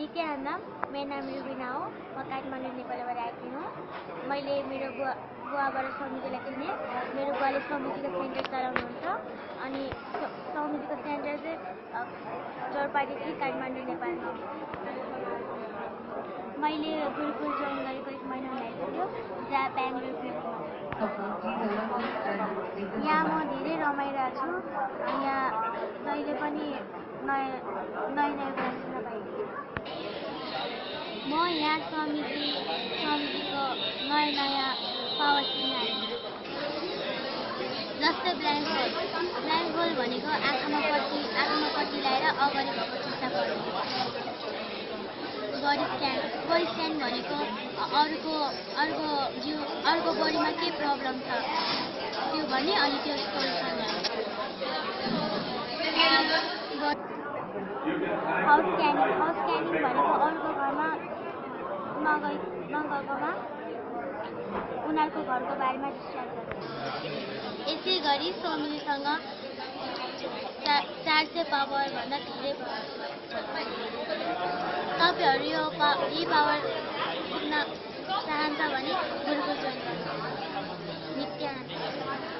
नित्यानन्द, मेरो नाम रुबिना हो। म काठमाडौँ नेपालबाट आएकी हुँ। मैले मेरो बुवाबाट समितिलाई किने। मेरो बुवाले समितिको सेन्टर चलाउनुहुन्छ अनि समितिको सेन्टर चाहिँ चौरपाटी काठमाडौँ नेपालमा। मैले गुरुकुल जोइन गरेको 1 महिना भइसक्यो, जहाँ बेङ्गलोर फिल्डमा। यहाँ म धेरै रमाइरहेको छु। यहाँ जहिले पनि नयाँ कुरा सिक्न पाइन्छ। म यहाँ समितिको नयाँ पावर सिक्न आएको छु। जस्तै ब्ल्याङ्क होल भनेको आँखामा पट्टी लगाएर अगाडि भएको चित्त पर्ने। बडी स्क्यान भनेको अर्को बडीमा के प्रब्लम छ त्यो भन्ने अनि त्यो सोल्युसन गर्ने। हाउस स्क्यानिङ भनेको अरूको घरमा नगएकोमा उनीहरूको घरको बारेमा डिस्कस गर्ने। यसै गरी समितिसँग 400 पावरभन्दा धेरै तपाईँहरू यी पावर सिक्न चाहन्छ भने गुरुकुल जोइन गर्नुहोस्। नित्यानन्द।